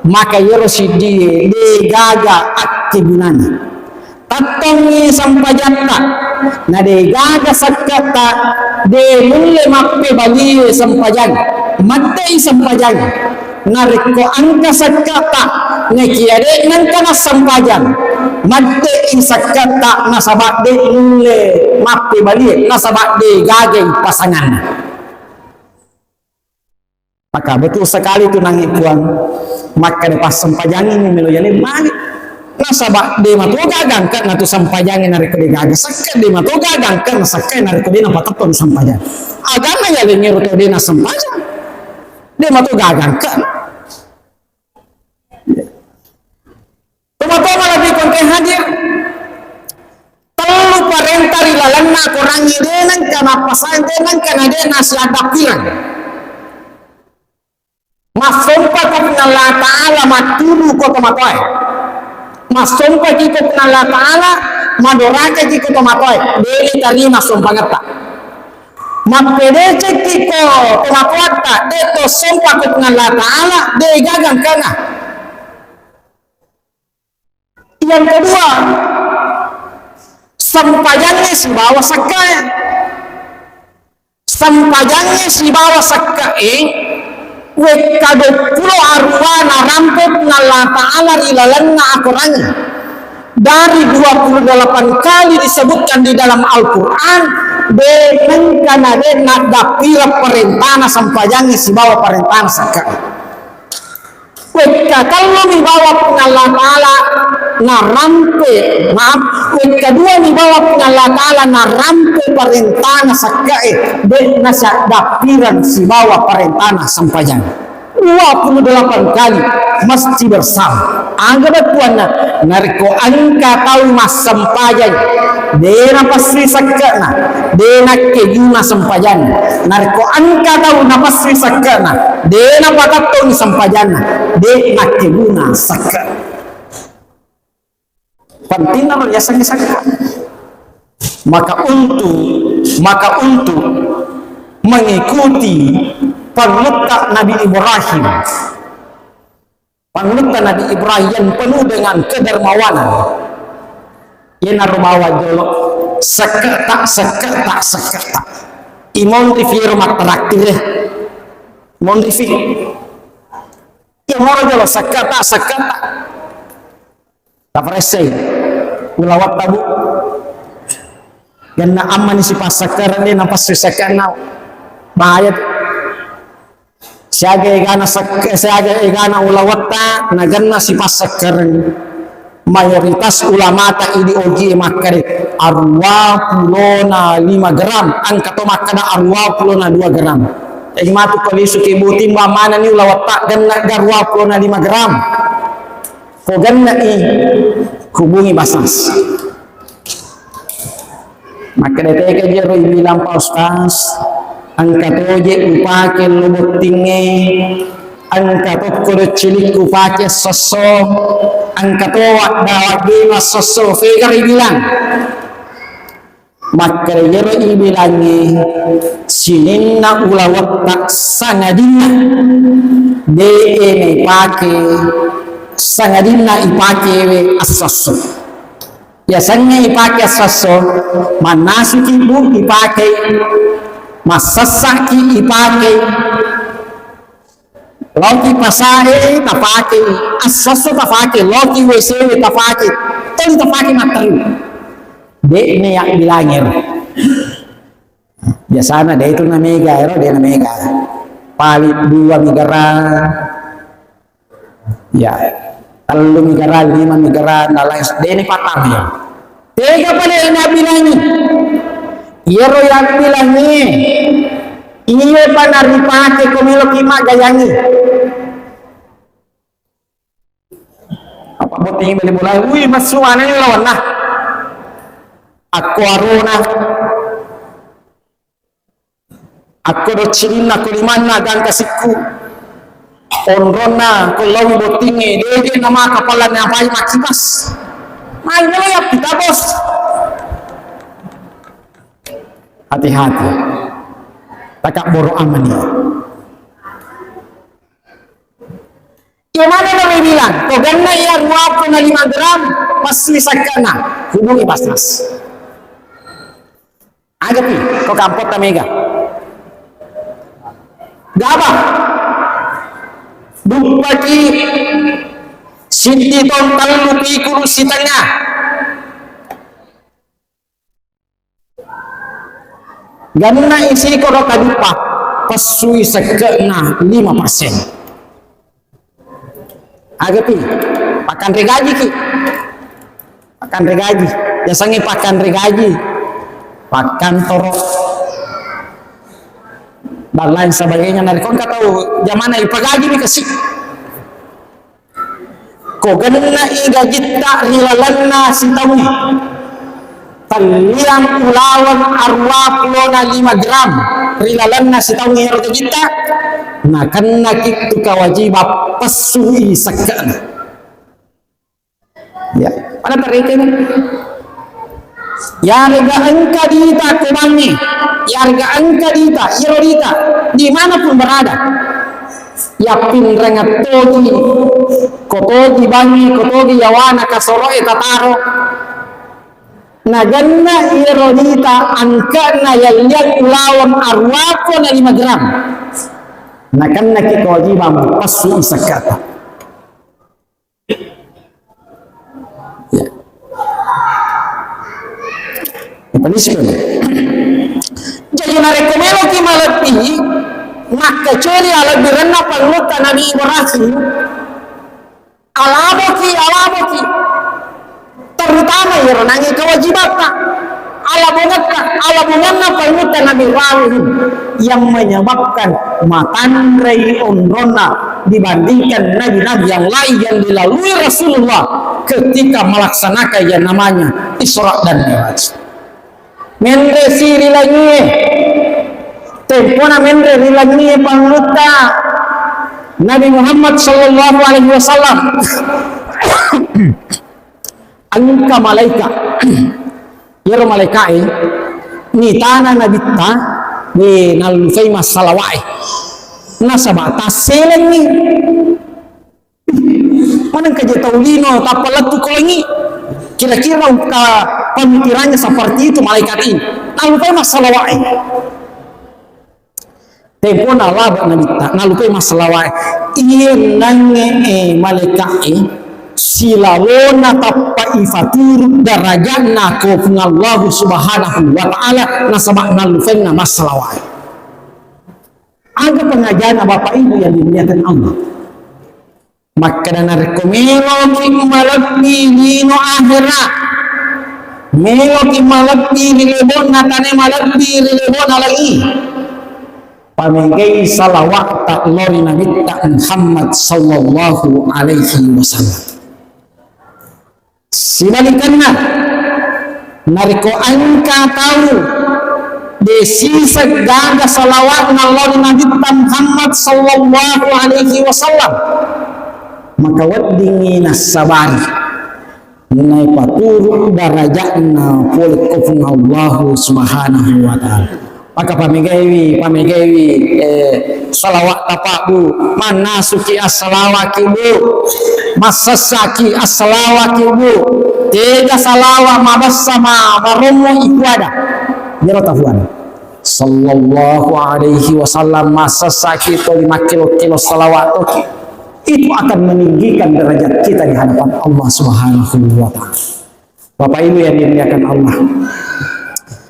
Maka iyaro siddie degaga akkegunana. Tettongi sempajatta, na degaga sekketta, de nulle mappebalie sempajang, maddei sempajang. Narekko engka sekketta, naekia de nengka nassempajang, maddei sekketta nasaba de nulle mappebalie, nasaba de gagai pasanganna. Maka betul sekali tu nangi Puang. Makkeda passempajangi melo yale mali. Nasaba de matoga gangka na tu sempajangi narekko de gaga sekke, de matoga gangka na sekke narekko de napatettong sempajang. Agana yale nyero to de na sempajang. De matoga gangka. Tomatoa malebbi konten hadir. Tellu parenta ri lalenna Korangnge de nengka nappasang, de nengka na de nasiaddappireng. Massompa ko Puang Allah Ta'ala mattudu ko tomatoae. Massompa ki ko Puang Allah Ta'ala, madorakaki ko tomatoae. De tarima sompangetta. Mappedecekki ko tomatoatta, de to sompa ko Puang Allah Ta'ala, de gaga engkana. Yang kedua, sempajangnge sibawa sekkae. Sempajangnge sibawa sekkae, wekka duappulo aruwa narampe Puang Allah Ta'ala ri lalenna akorangnge. Dari dua puluh delapan kali disebutkan di dalam Al-Quran, de nengka na de naddappireng parentana sempajangnge sibawa parentana sekkae. Wekka tellumi bawang Puang Allah Ta'ala narampe, maaf, wekka duami bawang Puang Allah Ta'ala narampe parentana sekkae, de nasaddappireng sibawa parentana sempajang. Dua puluh delapan kali mesti bersama. Aga bettuanna? Narekko engka tau massempajang, de napassui sekke'na, de nakkeguna sempajanna. Narekko engka tau napassui sekke'na, de napatettongi sempajanna, de nakkeguna sekke'na. Pentingna riasengnge sekke. Maka untuk, maka untuk mengikuti pangetta Nabi Ibrahim. Pangetta Nabi Ibrahim yang penuh dengan kedermawanan. Iyanaro bawang jolo, sekke'ta, sekke'ta, sekke'ta. Imonri fiero matterakhir ya. Imonri fi. Iyamoro jolo, sekke'ta, sekke'ta. Taparessai. Ulawatta, Bu. Genna ammani sipassekkereng de napassui sekke'na. Bahaya tu. Siaga egana sekke-, siaga egana ulawatta, nagenna sipassekkereng. Mayoritas ulamata idi ogie makkeda, aruwa pulona lima gram, engka to makkeda aruwa pulona dua gram. Jadi matu ko lisu ki buting, wa manani ulawatta, genna ga aruwa pulona lima gram. Ko genna i, hubungi basnas. Makkeda teka jero ibilang Pak Ustaz, engka toje upake lo bottingnge, Engka tokko do cilikku pake esso-esso, engka to wadda-waddena esso-esso, fegaro ibilang. Makkeda iyaro ibilangnge sininna ulawetta sangadinna de'e naipake, sangadinna ipakewe esso-esso. Yasengnge ipake esso-esso, mannasuki bu ipakei, massassaki ipakei, loki pasae tapakei, esso-esso tapake, loki W C tapake, toli tapake matteru. De'ne yabbilangero. Biasana de' itu namega ero, de' namega. Paling dua megara. Ya, tellu megara, lima megara, dan lain se-, deni patang ya. Tega pada yang nabilangi. Iyaro yang bilangi. Iya pa naripake ko meloki maggayangi. Apa botting beli bola? Wih, masuk mana ini lawan nah. Aku aruna. Akko doccininna, ko limanna gangka sikku. Onronna ko lawi bottingnge, deje namaka pallanna apai makkipas. Mai melo yappita, Bos. Hati-hati. Takabboro amani. Iya mana lo bilang, ko ganna iya ruappo na lima gram, pasti sakkana. Hubungi Basnas. Aga pi, ko kampotta mega. Gaba. Duppaki siddi tong tellu pikulu sitengnga. Ganna isiko ro kaduppa, pessui sekke'na lima persen. Aga pi, pakkanre gaji ki. Pakkanre gaji. Yasengnge pakkanre gaji. Pakkantoro. Dan lain sebagainya. Narekko engka tau jamana ipagaji mi kasi. Ko genna i gajitta ri lalenna sitaungnge. Telliang ulaweng aruwa pulona lima gram ri lalenna sitaungnge ero gajitta, nakennaki tu kawajibang pessui sekke'na. Ya, pada terikeng. Yarega engka dita ko bangnge, yarega engka dita, iyaro dita, dimanapun berada. Yappinreng togi, ko togi bangnge, ko togi yawana kasoro'e tataro. Nagenna iyaro dita angka'na yalliang ulaweng aruwako na lima gram. Nakennaki kewajibang passu i sakkata. Ya. Punishment. Jadi narekko meloki malebbi, makkecuri alebbirenna pangulutta Nabi Ibrahim, alaboki, alaboki. Terutama iyaro nangi kewajibatta. Alabongetta, alabongenna pangulutta Nabi Ibrahim yang menyebabkan matanrei onronna dibandingkan nabi-nabi yang lain yang dilalui Rasulullah ketika melaksanakan yang namanya Isra dan Mi'raj. Menre si ri langie, tempona menre ri langie pangulutta Nabi Muhammad sallallahu alaihi wasallam. Engka malaika. Iyaro malaikae nitana nabitta, we, nallufai massalawae. Nasaba tasselengngi. Manengka je tau lino tappa lettu ko langi. Kira-kira engka pemikirannya seperti itu malaikat ini. Nallupai massalawae. Tempona laba nabitta, nalupai massalawae. Iye nangnge, eh, malaika'e, silawona tappa ifaturu darajatna ko Puang Allahu Subhanahu wa Ta'ala, nasaba nallupainna massalawae. Aga pengajana Bapak Ibu yang dimuliakan Allah? Makkeda narekko meloki malebbi lino ahera, meloki malebbi ri lebonna tane, malebbi ri lebonna langi, pamegai salawatta lao ri Nabitta Muhammad sallallahu alaihi wasallam. Sibalikanna, narekko engka tau De siseng gaga salawatna lao ri Nabitta Muhammad sallallahu alaihi wasallam. Maka weddingngi nassabari. Naipaturu darajatna pole ko Puang Allahu Subhanahu wa Ta'ala. Maka pamegaiwi, pamegaiwi, eh, salawat tapabbu, mannasuki assalawaki, Bu. Massessaki assalawaki, Bu. Tega salawa mabessa ma-, marommo ikuada. Jero tafuan. Sallallahu alaihi wasallam, massessaki toli makkelo-kelo salawat toki. Itu akan meninggikan derajat kita di hadapan Allah Subhanahu wa Ta'ala. Bapak Ibu yang dimuliakan Allah,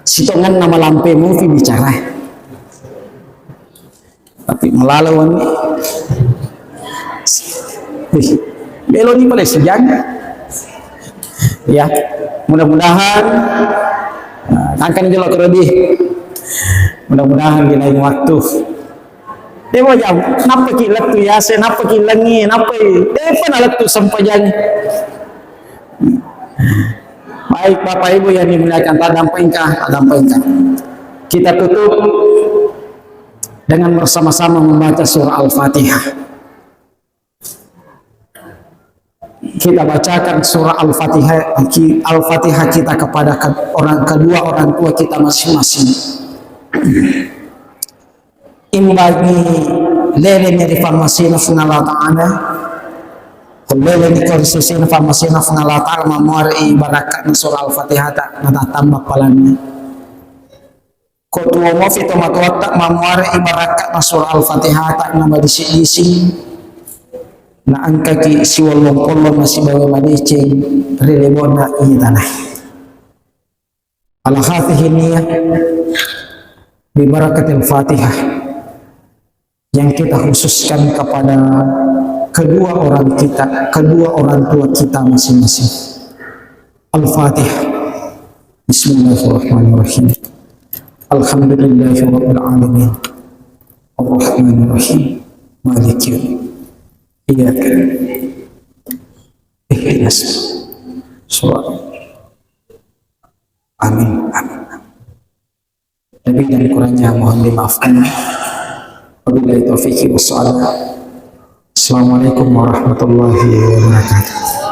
sitongenna malampe mufi bicara. Tapi malala wenni. Wih, beloni pale sejang. Ya, mudah-mudahan, nah, tangkani jolo kerebi. Mudah-mudahan di lain waktu. Dewa jam, nappa ki lettu yase, nappa ki lengi, nappa i, depa na lettu sempajang. Baik, Bapak Ibu yang dimuliakan, tadampengka, tadampengka. Kita tutup dengan bersama-sama membaca surah Al-Fatihah. Kita bacakan surah Al-Fatihah, ki-, Al-Fatihah kita kepada ke-, orang kedua orang tua kita masing-masing. Imbangi lele ni ri fammasina Puang Allah Ta'ala, lele ni ko ri sesena fammasina Puang Allah Ta'ala, mamuare i barakka'na surah Al-Fatihah ta, natattamba palanna. Ko tuo mofi tomatoatta, mamuare i barakka'na surah Al-Fatihah ta, nabadisi-disi, na engkaki siwollong-kollong nasibawa madeceng ri lebonna iya tanah. Ala hadhihi niyah, bi barakatil Fatihah yang kita khususkan kepada kedua orang kita, kedua orang tua kita masing-masing. Al-Fatihah. Bismillahirrahmanirrahim. Alhamdulillahirabbil alamin. Arrahmanirrahim. Maliki yaumiddin. Iyyaka. Ihdinas. Surat. Amin. Amin. Lebih dan kurangnya mohon dimaafkan. Wabillahi taufiq wassalam. Assalamualaikum warahmatullahi wabarakatuh.